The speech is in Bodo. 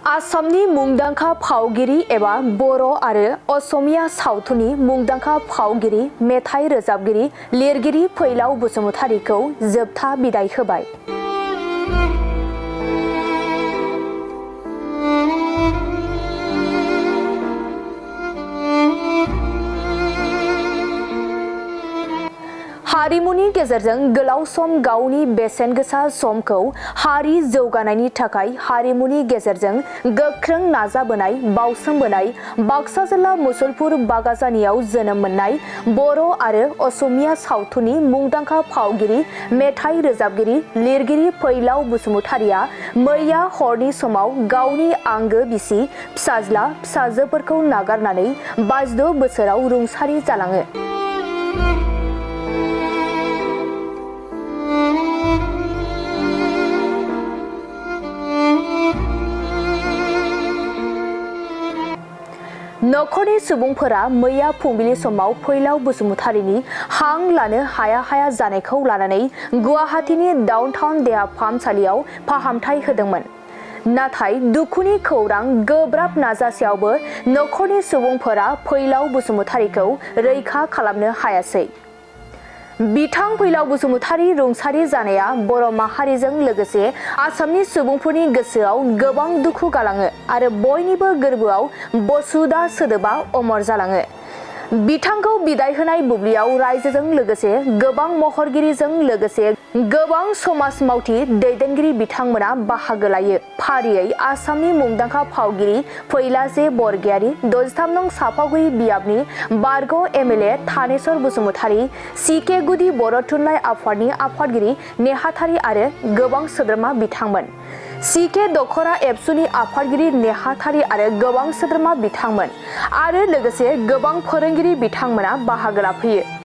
आसामनि मुंदांखा फावगिरि एबा बर' आरो असमिया सावथुननि मुंदांखा फावगिरि, मेथाइ रोजाबगिरि, लिरगिरि फैलाव बसुमतारीखौ जोबथा बिदाय होबाय। हारिमुनि गेजेरजों गोलाव सम गावनि बेसेन गोसा समखौ हारि जौगानायनि थाखाय हारिमुनि गेजेरजों गोख्रों नाजाबोनाय बावसोमबोनाय बाक्सा जिल्ला मुसलपुर बागाजानियाव जोनोम मोननाय बर' आरो असमिया सावथुननि मुंदांखा फावगिरि, मेथाइ रोजाबगिरि, लिरगिरि फैलाव बसुमतारीया मैया हरनि समाव गावनि आंगो बिसि, फिसाज्ला फिसाजोफोरखौ नागारनानै 52 बोसोराव रुंसारि जालाङो। नख'रनि सुबुंफोरा मैया फुंबिलि समाव फैलाव बसुमतारीनि हां लानो हाया हाया जानायखौ लानानै गुवाहाटीनि डाउनटाउन देहा फाहामसालियाव फाहामथाय होदोंमोन। नाथाय दुखुनि खौरां गोब्राब नाजासेयावबो नख'रनि सुबुंफोरा फैलाव बसुमतारीखौ रैखा खालामनो हायासै। बिथां फैलाव बसुमतारी रुंसारि जानाया बर' माहारिजों लोगोसे आसामनि सुबुंफोरनि गोसोआव गोबां दुखु गालाङो आरो बयनिबो गोरबोआव बसुदा सोदोबा अमर जालाङो। बिथांखौ बिदाय होनाय बुब्लियाव रायजोजों लोगोसे गोबां महरगिरिजों लोगोसे गोबां समाज मावथि दैदेनगिरि बिथांमोना बाहागो लायो। फारियै आसामनि मुंदांखा फावगिरि फैलाजे बरगयारी, 63 नं सापागुरि बियाबनि बारग' MLA थानेश्वर बसुमतारी, CK गुदि बर' थुनलाइ आफादनि आफादगिरि नेहाथारि आरो गोबां सोद्रोमा बिथांमोन। CK दख'रा एबसुनि आफादगिरि नेहाथारि आरो गोबां सोद्रोमा बिथांमोन आरो लोगोसे गोबां फोरोंगिरि बिथांमोना बाहागो लाफैयो।